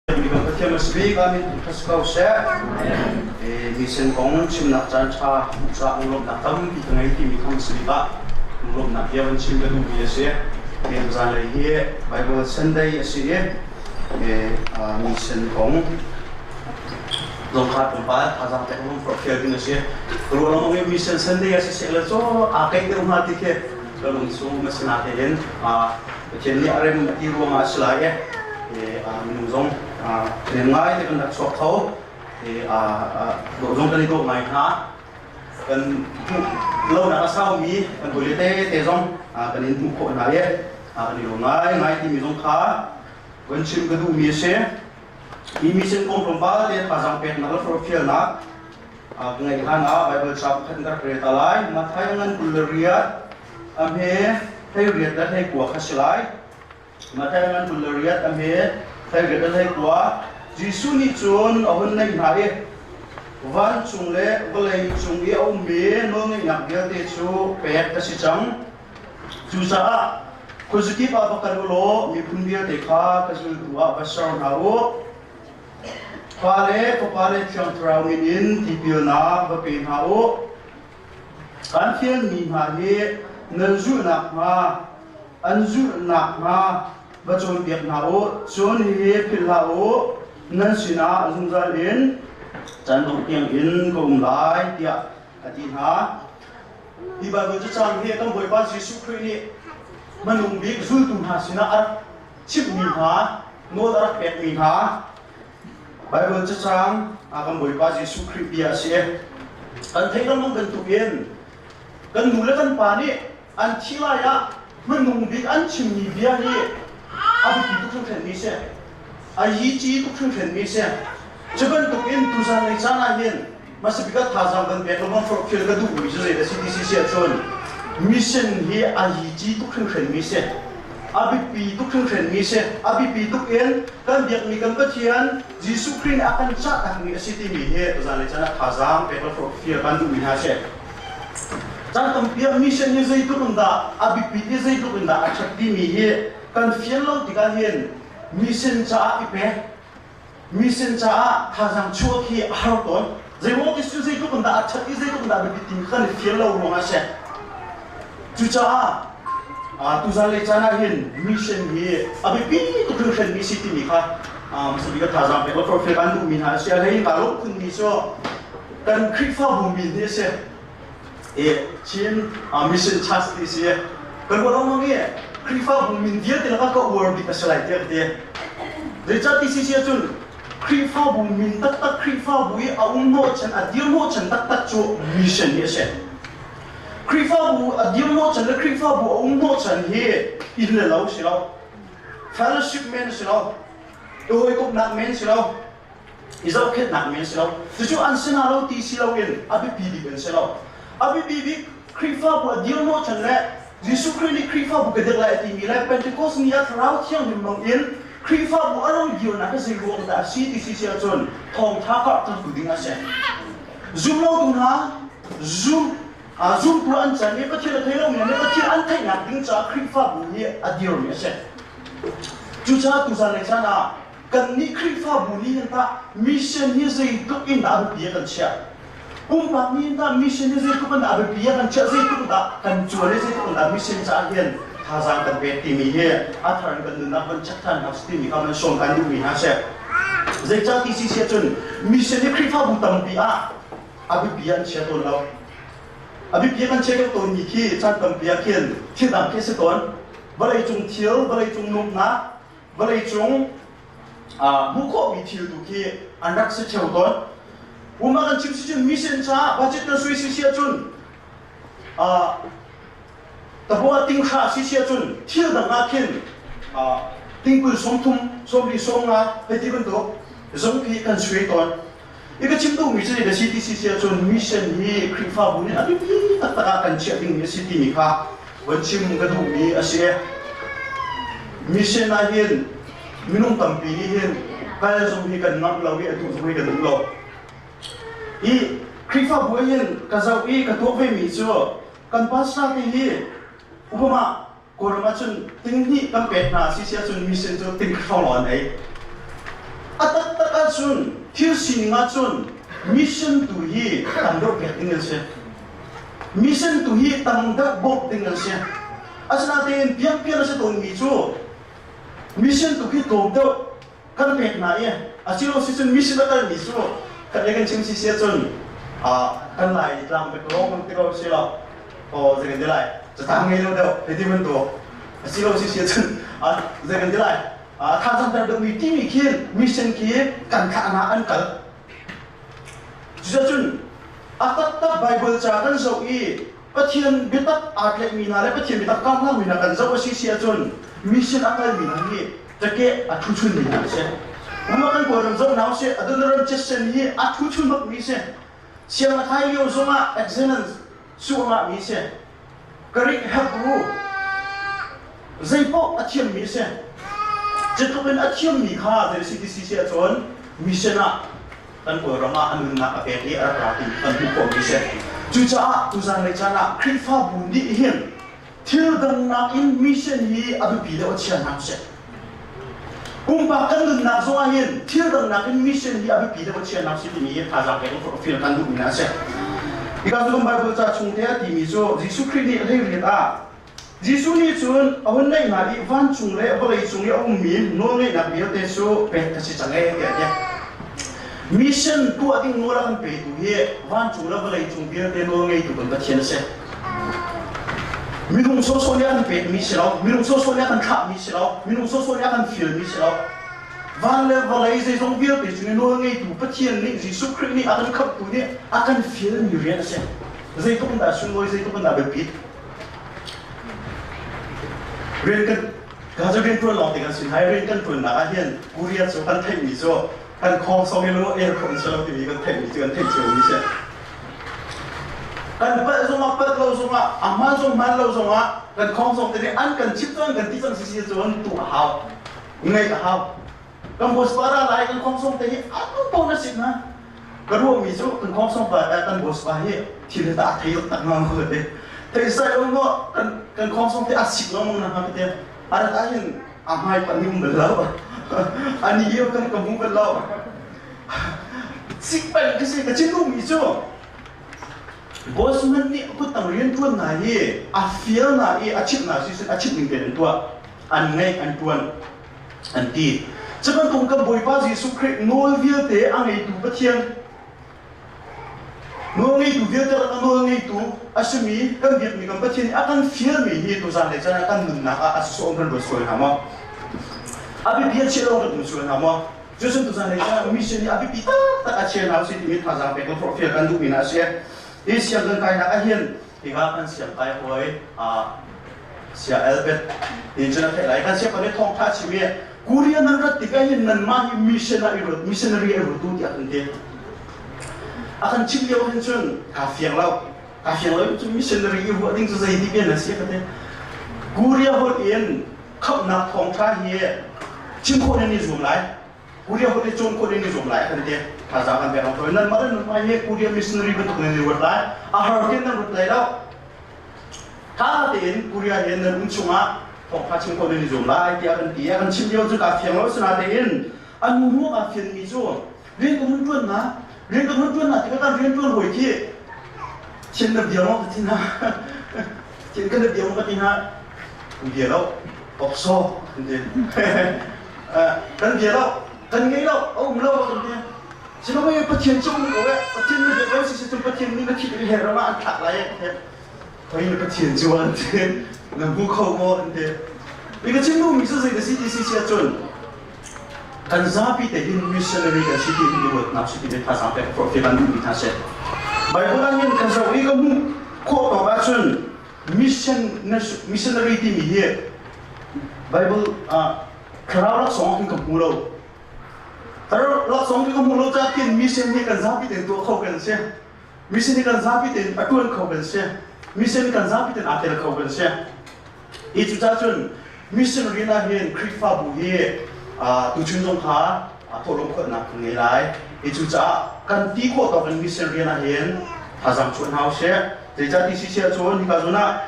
Pathian a si bik amin thangṭhat si ko seh. Mission kong chimnak caan ṭha caah lunglawmhnak tampi ka ngei timi kha si bik ah lunglawmhnak bia van chim ka duhmi a si. Zanlei hi Bible Sunday a si i mission kong zongkha tlawmpal thazaang pek lung forhfial ding a si. Ruah lengmang i mission Sunday a si seh le caw aa keih deuh hnga ti khi ka lung chung a si natein Pathian nih a rem a ti ruangah a si lai i minung zong ṭhahnem ngai te kan rak chuak kho. Dawh zong kan i dawh ngai hna. Kan hmuh lonak a saumi kan hawile te te zong kan in hmuh khawh hna i kan i lawm ngai ngai timi zong kha kan chim ka duhmi a si. Hi mission kong tlawmpal te thazaang peknak le forhfialnak ka ngeih hlan ah Baibal ca pakhat in ka rak rel ta lai. Matthai ngan 28 A hme 18 le 19 kha si lai. Matthai ngan 28 a hme 18 le 19. Jesuh nih cun a hun naih hna i vancung le vawlei cung i a ummi nawlngeihnak vialte cu pek ka si cang. Cucaah khuazakip ah va kal u law miphun vialte kha ka zultu ah va ser hna u. Pa le Fapa le Thiang Thlarau min in tipilnak va pe hna u. Kan fialmi hna hi nan zulh nakhnga an zulh nakhnga va cawnpiak hna u. Cun hihi philh hlah u, nan sinah zungzal in caan dongh tiangin ka um lai, tiah a ti hna. Hi Baibal cacang hi kan Bawipa Jesuh Khrih nih hmanung bik zultu hna sinah a rak chimhmi hna, nawl a rak pekmi hna Baibal cacang kan Bawipa Jesuh Khrih bia a si. Kan theih lengmang bantukin kan nu le kan pa nih an thi lai ah hmanung bik an chimmi bia hi a biapi tuk hringhranmi si. A yici tuk hringhranmi si. Cu bantukin tuzan lei caan ah hin hmasabik ah thazaang kan pek lengmang forhfial ka duhmi cu zei a si ti si si ahcun mission hi a yici tuk hringhranmi si. A biapi tuk hringhranmi si. A biapi tuk in kan biakmi kan Pathian Jesuh Khrih nih a kan cah takmi a si timi hi tuzan lei caan ah thazaang pek le forhfial kan duhmi hna a si. Caan tampi ah mission hi zeitluk in dah a biapit i zeitluk in dah a ṭhat timi hi kan fian lo tikah hin mission caah i pek, mission caah thazaang chuah khi a har tawn. Zeimaw ti cu zeitluk in dah a ṭhat i zeitluk in dah a biapit timi kan i fian lo ruangah a si. Cucaah tuzan lei caan ah hin mission hi a biapi tuk hringhranmi si timi kha hmasa bik ah thazaang pek le forhfial kan duhmi hna a si. A hlei in kaa lawmh khunmi cu kan Khrihfabu min hi a si. Chin Mission Church ti si. Kan ruah lengmang i Khrihfabu min vialte lakah ka uar bik a si lai tiah ka ti. Zeicah ti si si ahcun Khrihfabu min taktak Khrihfabu i a um hnawhchan a dir hnawhchan taktak cu mission hi a si. Khrihfabu a dir hnawhchan le Khrihfabu a um hnawhchan hi inn le lo si lo, fellowship men si lo, i hawikomhnak men si lo, i zohkhenhnak men si lo. Cucu an si hna lo ti si loin a biapi bik an si lo. A biapi bik Khrihfabu a dir hnawhchan le Jesuh Khrih nih Khrihfabu ka dirh lai a timi le Pentecost ni ah Thlarau Thianghlim bang in Khrihfabu a rung dirnak hi zei ruang dah a si ti si si ahcun thawngṭha karhtertu ding a si. Zumlotu hna zum zumtu an can i Pathian a thei lomi nih Pathian an theihnak ding caah Khrihfabu hi a dirmi a si. Cucaah tuzan lei caan ah kannih Khrihfabu nih hin tah mission hi zeitluk in dah a biapi ah kan chiah? Pumpak nih hin tah mission hi zeitluk in dah a biapi ah kan chiah? Zeitluk dah kan cuan i zeitluk in dah mission caah hin thazaang kan pek timi hi a thar in kan nunnak van check ṭhan hna sih timi kha van sawm kan duhmi hna si. Zeicah ti si si ahcun mission hi Khrihfabu tampi ah a biapi an chia tawn lo. A biapi kan chia deuh tawnmi khi caan tampi ah khin thil dang khi a si tawn. Vawleicung thil, vawleicung nuamhnak, vawleicung hmuh khawhmi thil tu khi an rak si ṭheo tawn. Uma kan chim si cun mission caah budget kan sui si si ahcun Tabua tinghra si si ahcun thil dang ah khin tingkul 30, 40, 50 hei ti bantuk zong khi kan suai tawn. I ka chim duhmi cu zei si ti si ahcun mission hi Khrihfabu nih a biapi taktak ah kan chiah dingmi a si timi kha von chim ka duhmi a si. Mission ah hin minung tampi nih hin kal zong hi kan ngamh lo i a duh zong hi kan duh lo. I Khrihfabu ah hin ka zoh i ka tuak vemi cu kan pastor te hi upama Kawlram ahcun ting hnih kan pek hna si si ahcun mission cu ting hrawng lawng an ei. ahcun thil sining ahcun mission tu hi tam deuh pek ding an si. Mission tu hi tam deuh bawmh ding an si. Asinain piangpian a si tawnmi cu mission tu khi tlawm deuh kan pek hna i asilo sicun mission a kalmi cu kan le kan chim si si ahcun kan lai tlang bek lawng kan ti ko si lo o zei kan ti lai catang ngei lo deuh hei ti bantuk asilo si si ahcun zei kan ti lai thazaang ter deuhmi timi khi mission khi kan thlah hna an kal. Cucun a taktak Bible ca kan zoh i Pathian biatak aa tlaihmi hna le Pathian biatak karhlangmi hna kan zoh a si si ahcun mission a kalmi hna hi cakeh a thuchunmi hna a si. Mah kan Kawlram zoh hna usih, Adoniram Judson hi a thuchun bakmi si. Siang a kai lio zongah excellence su a ngahmi si. Greek Hebrew zeipaoh a thiammi a si. Cutluk in a thiammi kha zei si ti si si ahcun mission ah kan Kawlram ah a nunnak a pek i a rak ra ti kan hmuh khawhmi a si. Cucaah tuzan lei caan ah Khrihfabu nih hin thil dang nakin mission hi a biapi deuh a chia hna seh. Pumpak kan nunnak zong ah hin thil dang nakin mission hi a biapi deuh a chia hna si timi hi thazaang pek in feel kan duhmi a si. Hika cu Bible ca chung te a timi cu Jesuh Khrih nih hleiriat ah Jesuh nih cun a hun neih hna i vancung le vawlei cung i a ummi nawlngeihnak vialte cu pek ka si cang ee tiah a ti. Mission tuah ding nawl a kan petu hi vancung le vawlei cung vialte nawl ngeitu kan Pathian a si. Minung sawsawh nih a kan pekmi si lo, minung sawsawh nih a kan thlahmi si lo, minung sawsawh nih a kan fialmi si lo. Van le vawlei zeizong vialte cung i nawl ngeitu Pathian nih Jesuh Khrih nih a kan khamhtu nih a kan fialmi rian a si. Zeitluk in dah sunglawi, zeitluk in dah biapit. Rian kan ka cu rian ṭuan lawng te kan si hai rian kan ṭuannak ah hin Korea cu kan theihmi cu kan khawng song in air khawh in si lo timi kan theihmi cu kan theih ciomi si. Kan palh zongah palh lo zongah a hmaan zong hmaan lo zongah kan khawng song te an kan chip cun kan ti cang si si cun tuah a hau ngaih a hau. Kan boss pa ra lai kan khawng song te hi anu pon a si na. Ka ruahmi cu kan khawng song pa kan boss pa hi thil hi ta thei tak nga ma te. Thei sai lo mo kan kan khawng song te a sik lo mong na ha te. Arat ah hin a hmai pan ni um bal lo. Ani yo kan ka mu bal lo. Sikpeng ka si ka chim duhmi cu Bosman nih kuttang rianṭuan hna hi a fial hna i a chimh hna si a chimh ning tein an tuah an ngaih an ṭuan an ti. Cu bantuk kan Bawipa Jesuh Khrih nawl vialte a ngeitu Pathian nawl ngeitu vialte a nawl ngeitu a simi kan biakmi kan Pathian nih a kan fialmi hi tuzan lei caan ah kan nunnak ah a sawm kan ruat sual hna maw? A biapi a chiah lawng kan um sual hna maw? Cucun tuzan lei caan mission hi a biapi taktak a chia hna usih timi thazaang pek le forhfial kan duhmi hna a si. Hi sianginn kainak ah hin hika kan siangkai hawi sia Albert nih cun a theih lai. Kan sianginn nih thawngṭha a chim i Korea nan rat tikah hin nanmah hi mission ah i ruat missionary i ruat u tiah kan ti. A kan chim lio hin cun kaa fiang lo. Kaa fiang lo cun missionary i ruah ding cu zei ti bian a si ka ti. Korea holh in khamhnak thawngṭha hi chim khawh nan i zuam lai Korea holh hi cawn khawh nan i zuam lai a kan ti thazaang kan pek ang nan mah le nan mah hi Korea missionary bantuk nan i ruat lai a har tin nan ruat lai lo tha tein Korea he nan um chungah thawngṭha chim khawh nan i zuam lai tiah kan ti a kan chim lio cu kaa fiang lo sinatein an hnu aa fianmi cu rian kan hun ṭuan na rian kan hun ṭuan na tikah kan rian ṭuan hawi khi thian na bia maw ka ti hna thian kan na bia maw ka ti hna kan bia lo tawksaw kan ti kan bia lo kan ngei lo a um lo kan ti sinain Pathian cu um ko eh Pathian na biak lo si si cun Pathian nih na thih i hell ram ah an thlak lai eh Hoi na Pathian cu an ti na hmu kho maw an ti i ka chim duhmi cu zei na si ti si si ahcun kan zapi te hin missionary kan si ti hi ruatnak si ti le thazaang pek forhfial kan duhmi hna si. Bible ah hin kan zoh i ka hmuh khawh tawk ahcun mission missionary timi hi Bible ah thlarau laksawng ah hin ka hmu lo. Thlarau laksawng hi ka hmu lo caah khin mission hi kan zapi tein tuah kho kan si. Mission hi kan zapi tein a tuan kho kan si. Mission kan zapi tein aa tel kho kan si. Hi cucaah cun mission rian ah hin Khrihfabu hi tuchun zong kha thawhlawm khawlhnak kan ngei lai. Hi cucaah kan ti khawh tawk in mission rian ah hin thazaang chuah hna usih. Zeicah ti si siah cun hika zawn ah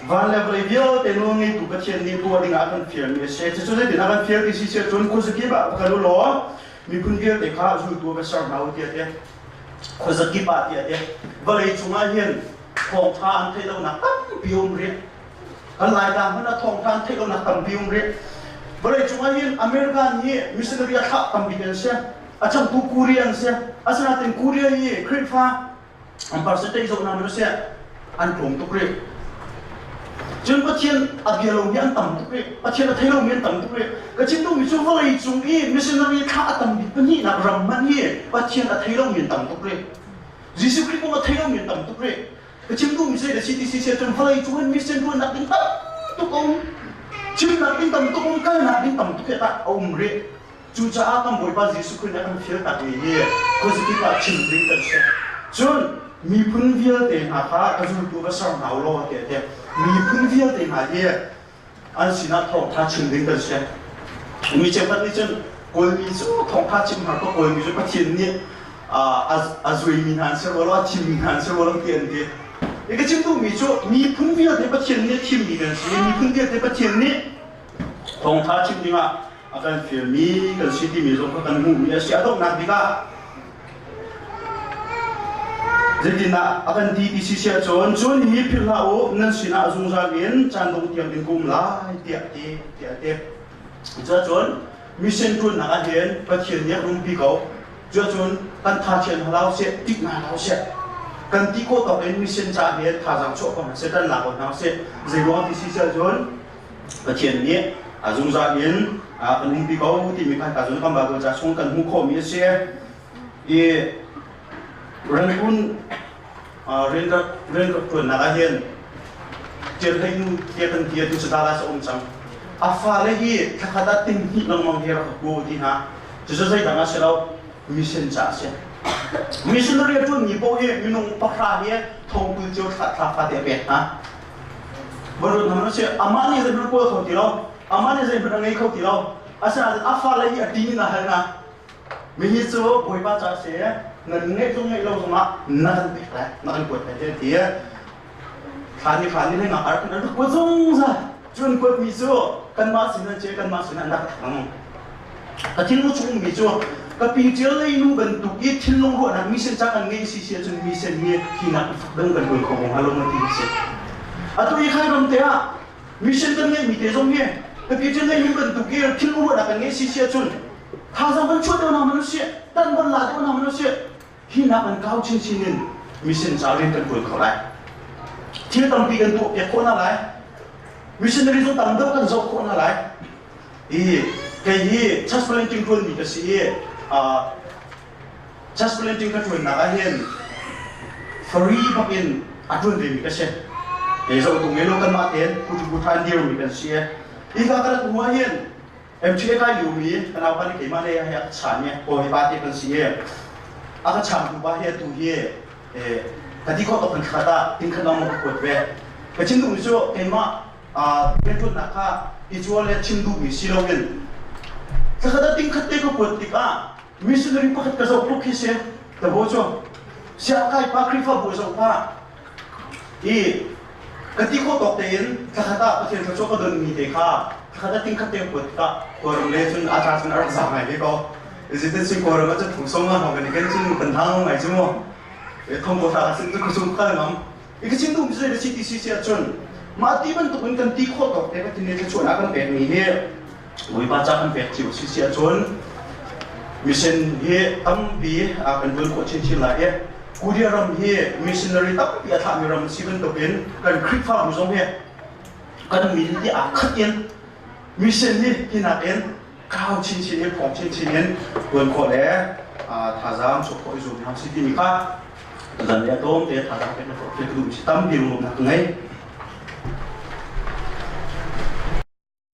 van le vawlei vialte nawl ngeitu Pathian nih tuah ding ah a kan fialmi a si. Cucu zeitin a kan fial ti si siah cun khuazakip ah va kal u law. Miphun vialte kha zultu va ser hna u tiah ti. Khuazakip ah tiah ti. Vawlei cungah hin thawngṭha an theih lonak tampi um rih. Kan Laitlang hmanh ah thawngṭha an theih lonak tampi um rih. Vawlei cungah hin American hi missionary a thlah tambik an si. A changtu Korea an si. Asinain Korea hi Khrihfa an percentage zoh hna sih an tlawm tuk rih. Cun Pathian a bia lomi an tam tuk rih. Pathian a thei lomi an tam tuk rih. Ka chim duhmi cu vawlei cung i missionary thlah a tam bik pahnihnak ram hmanh hi Pathian a thei lomi an tam tuk rih. Jesuh Khrih kong a thei lomi an tam tuk rih. Ka chim duhmi cu zei ti si cun vawlei cung in mission ṭuannak ding tam tuk a um. Chimnak ding tam tuk um, kalnak ding tam tuk hi a um rih. Cucaah kan Bawipa Jesuh Khrih nih a kan fialtak mi hi khuazakip ah chim ding kan si. Cun miphun vialte hna kha ka zultu va ser hna u law tiah ti. Miphun vialte hna hi an sinah thawngṭha chim ding kan si. Mi cheukhat nih cun Kawlmi cu thawngṭha chim hna ko Kawlmi cu Pathian nih a zuimi hna an si rua lo, a thimmi hna an si rua lo ti an ti. I ka chim duhmi cu miphun vialte Pathian nih a thimmi kan si. Miphun vialte Pathian nih thawngṭha chim dingah a kan fialmi kan si timi zong kha kan hmuhmi a si. A donghnak bik ah zeitindah a kan ti ti si siah cun cun hi philh hlah u nan sinah zungzal in caan dong tiang in ka um lai tiah ti tiah a ti. Cuacun mission ṭuannak ah hin Pathian nih a rumpi ko. Cuacun kan tha thian hlah seh, tik hna hlah seh. Kan ti khawh tawk in mission ca hin thazaang chuah ko hna seh, kan la ko hna seh. Zei ruang ti si siah cun Pathian nih a zungzal in a kan umpi ko timi kha ka zun kan Bible ca chung kan hmuh khawhmi a si. I Rangoon rian rak ṭuannak ah hin Ṭialhlei nu tiah kan ti atu cu Dallas a um cang. A fale hi thlakhat ah ting hnih lengmang hi rak ku ti hna. Cucu zeidang a si lo, mission ca a si. Missionary a ṭuanmi paoh hi minung pahra hi thongkul cio thla thla fate a pek hna. Barut hna si amah nih zeihmanh kawl kho ti lo amah nih zeihmanh a ngei kho ti lo asinain a fale hi a ṭin in a hal hna mihi cu bawipa ca si nan ngeih zong ngeih lo zongah na kan pek lai na kan kuat lai tiah ti thla ni thla ni lengah ar kan rak kuat zungzal cun kuatmi cu kanmah sin an ce kanmah sin an rak thang Ka thinlung chung ummi cu ka pi ṭial lei nu bantuk i thinlung ruahnak misen ca kan ngeih si si ahcun misen hi hi nak fak dang kan tuan kho ko hnga lo ma ti si. Atu i khai ram te ah mission kan ngeihmi te zong hi ka pi ṭial lei nu bantuk i thinlung ruahnak kan ngeih si si ahcun thazaang kan chuah deuh hna hmanh usih, tan van la deuh hna hmanh usih, hi nak an kau chinchin in mission ca rian kan ṭuan kho lai. Thil tampi kan tuah piak khawh hna lai. Missionary zong tam deuh kan zoh khawh hna lai. I kei hi church planting ṭuanmi ka si i church planting ka ṭuannak ah hin free bak in a ṭuan vemi ka si. Kei zoh tung lo kanmah tein phu ṭha in dirmi kan si. Hi ka ka rak hmu ah hin MTA kai liomi ka naupa nih keimah lei ah a ka chan i hawi pa te kan si i a ka chamtu pa hi atu hi ka ti khawh tok in khat ah tingkhat lawng ka kuat ve. Ka chim duhmi cu keimah rianṭuannak kha i cual le chim duhmi si loin thlakhat ah tingkhat te ka kuat tikah missionary pakhat ka zoh tluk khi si tabo cu siangkai pa Khrihfabu zoh pa i ka ti khawh tawk tein thlakhat ah Pathian thluachuah ka donmi te kha thlakhat ah tingkhat te kuat tikah khuaram le cun a ca cun a rak za ngai ve ko zeitin sin khuaram ah cun thong som nga hong kan i ken cun kan hang ngai cu mu thong ko hra sin cu khusung khal ngam I ka chim duhmi cu zei si ti si si ahcun mah ti bantuk in kan ti khawh tawk te Pathian nih thluachuahnak kan pekmi hi Bawipa ca kan pek cio si si ahcun mission hi tampi a kan tuan khawh chinchin lai i Korea ram hi missionary tampi a thlahmi ram si bantukin kan Khrihfabu zong hi kan min hi aa khat in mission hi hi nakin kau chinchin in phong chinchin in tuan khawh le thazaang chuah khawh i zuam hna si timi kha zan le a tlawm te thazaang pek na khawh khi ka duh si tampi lungnak ngei.